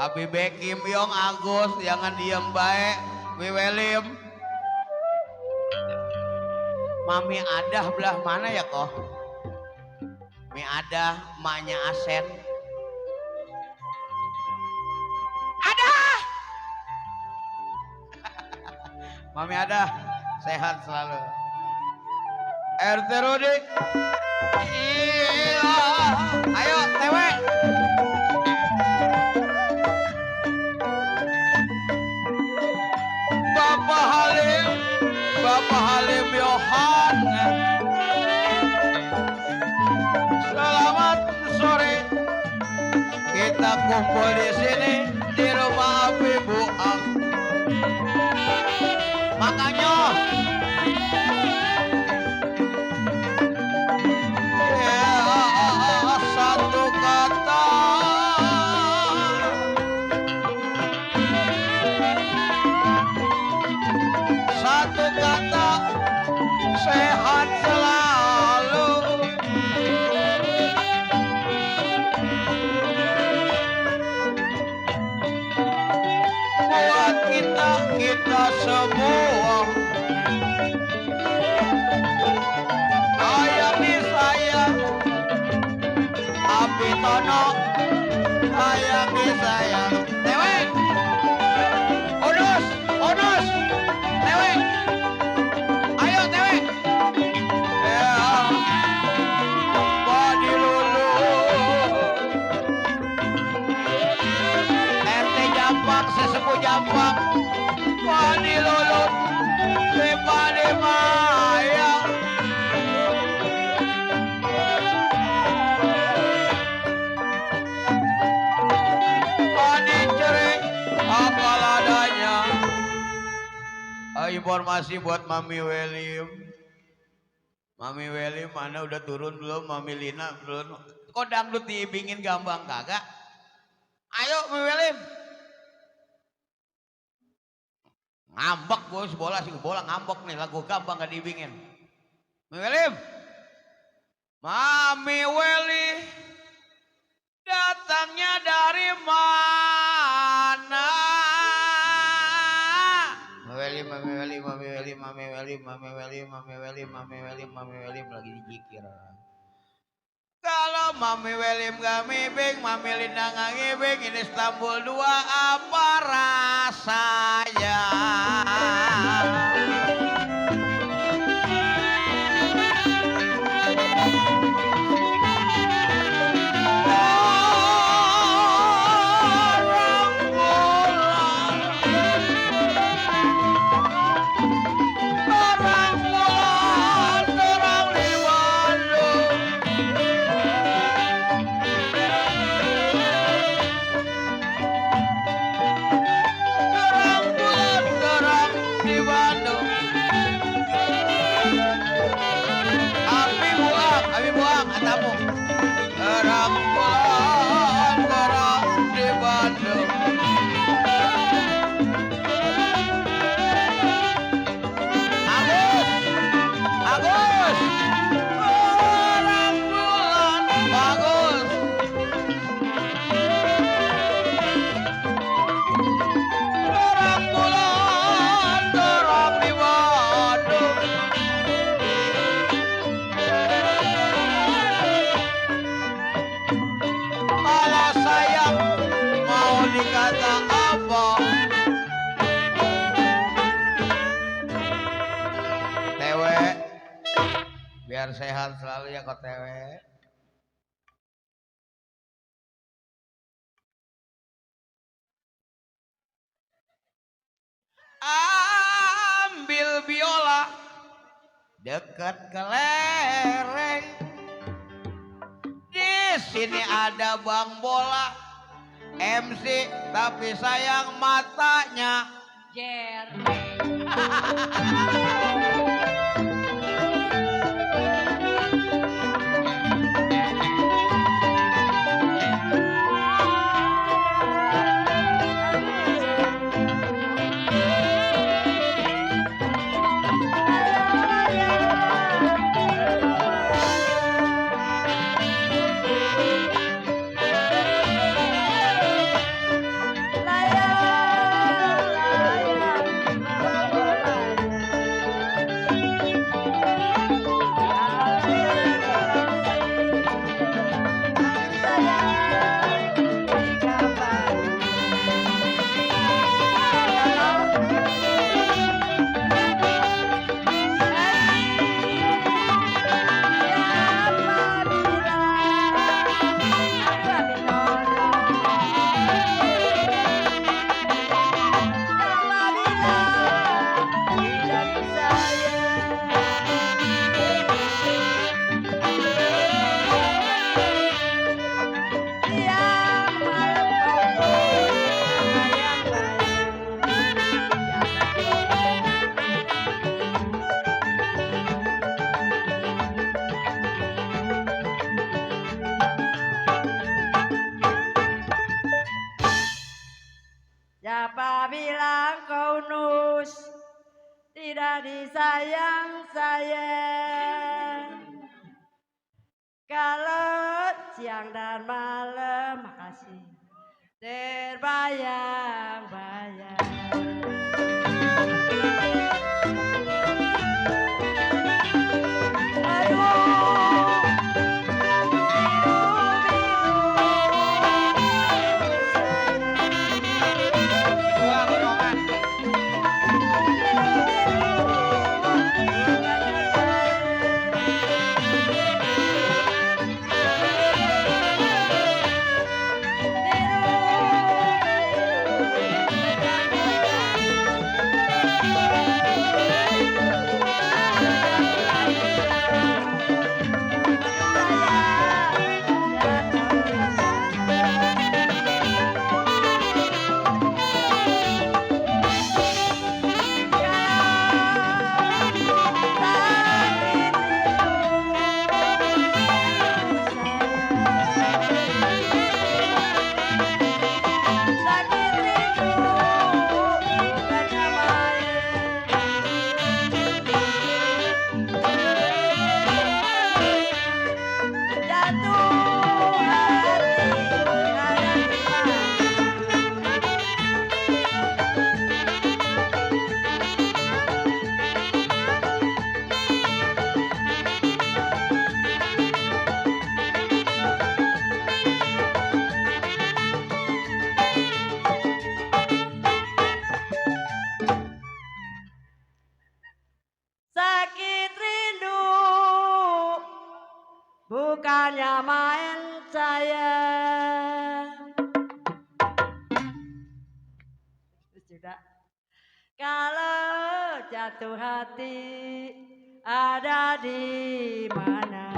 Abi Bekim Yong Agus, jangan diem baik. Wiwelim. Mami Adah belah mana ya kok? Mi Adah, emaknya Asen. Adah! Mami Adah, sehat selalu. RT Rudi. Iya. Ayo, tewe. Bapak Halim Yohan. Selamat sore. Kita kumpul di sini di rumah Abi Buang. Makanya ya, satu kata sehat selalu. Buat kita semua. Ayah disayang Abi Tono, ayah disayang Tewe. Onus Tewe. Ayo Tewe. Ya, Badi Lulu. RT Jampang, sesepuh Jampang. Badi Lulu. Badi Maya. Badi Cerik, hafal adanya. Informasi buat Mami Welim. Mami Welim mana udah turun belum? Mami Lina belum? Kok dangdut diibingin gambang kagak? Ayo Mami Welim. Ngambek bos, bola ngambek nih, lagu gambang gak diibingin. Mami Welim. Mami Weli datangnya dari mana? Mami Welim lagi dijikir. Kalau Mami Welim gak ngibing, Mami Linda gak ngibing, ini Istanbul 2 apa rasanya? Biar sehat selalu ya kok Tewe. Ambil biola dekat ke lereng. Di sini ada bang bola MC tapi sayang matanya Jer. Siapa bilang kau nus tidak disayang-sayang? Kalau siang dan malam, makasih, terbayang-bayang. Sakit rindu bukannya main sayang. Sudah. Kalau jatuh hati ada di mana?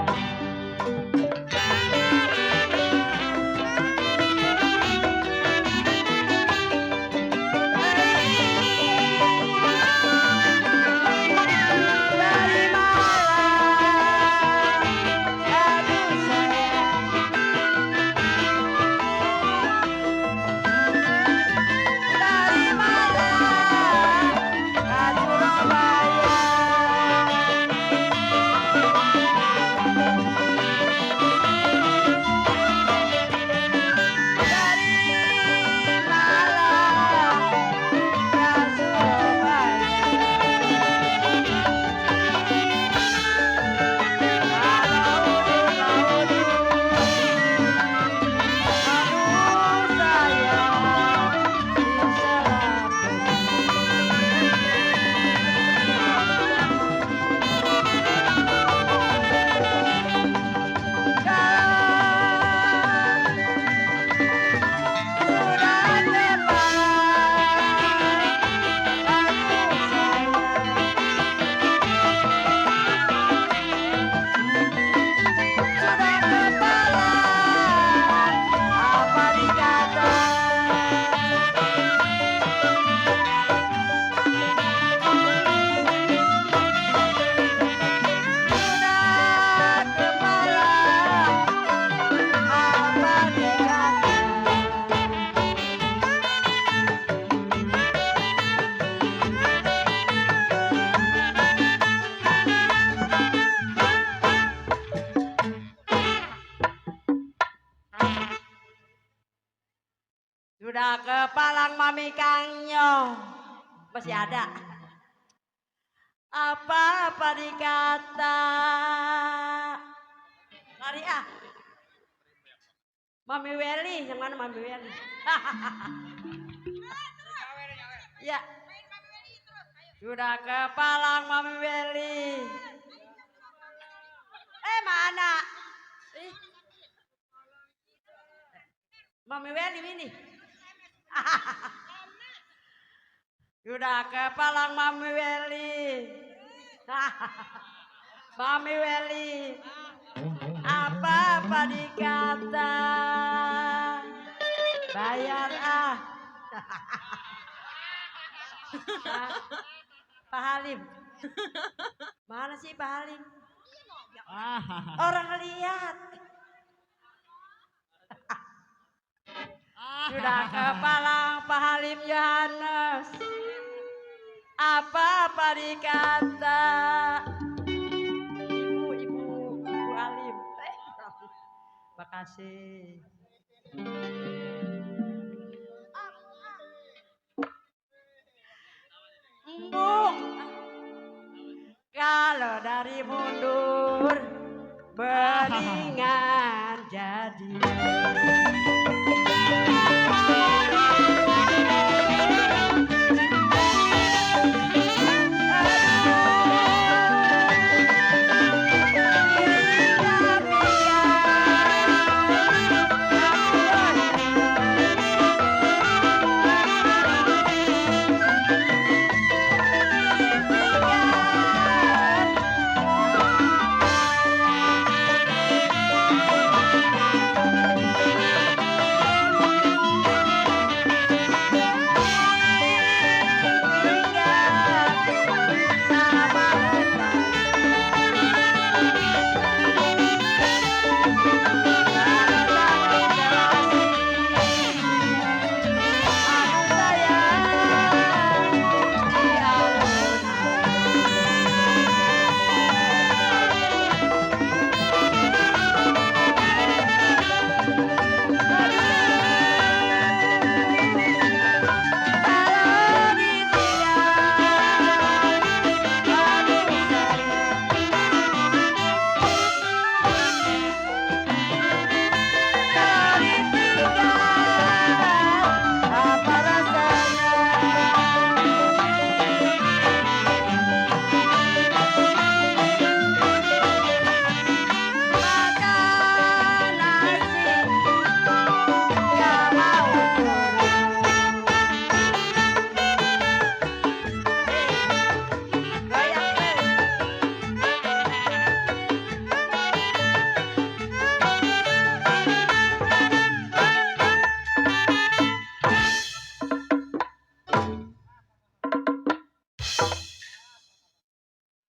Sudah ke Palang Mami Kangnyong, masih ada. Apa dikata? Lari ah. Mami Weli, yang mana Mami Weli? Ya. Sudah ke Palang Mami Weli. Mana? Mami Weli ini. Sudah ke Palang Mami Weli. Mami Weli. Apa dikata? Bayar ah. Pak Halim. Mana sih Pak Halim? Orang lihat. Sudah ke Palang Halim Yohanes. Apa dikata Ibu Halim. Makasih. Mbok, kalau dari mundur beningan jadi.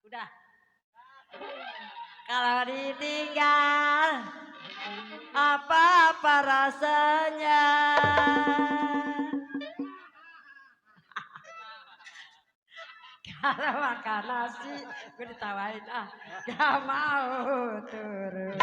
Udah. Kalau ditinggal apa rasanya? Kalau makan nasi gue ditawarin gak mau turun.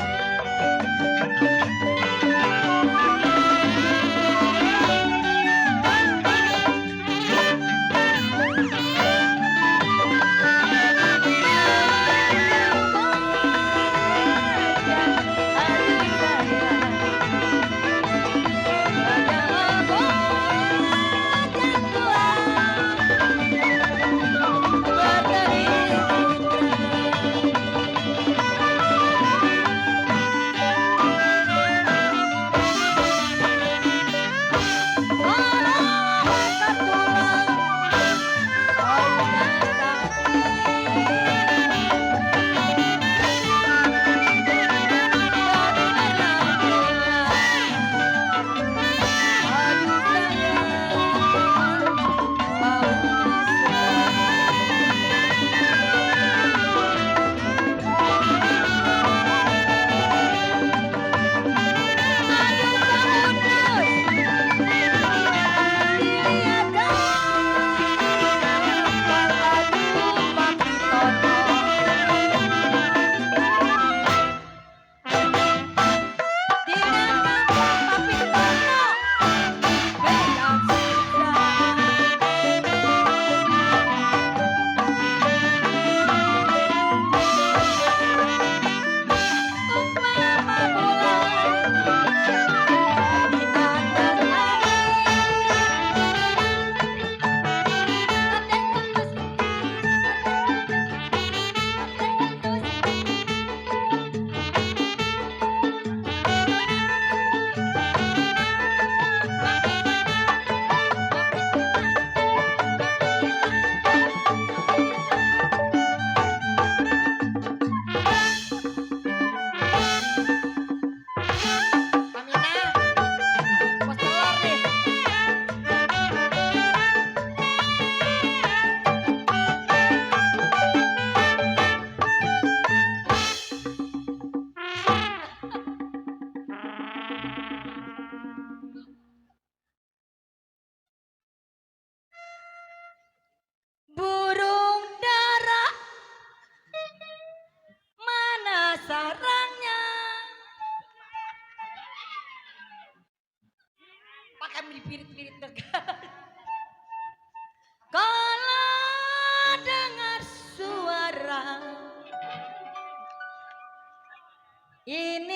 pirit-pirit tegar. Kalau dengar suara ini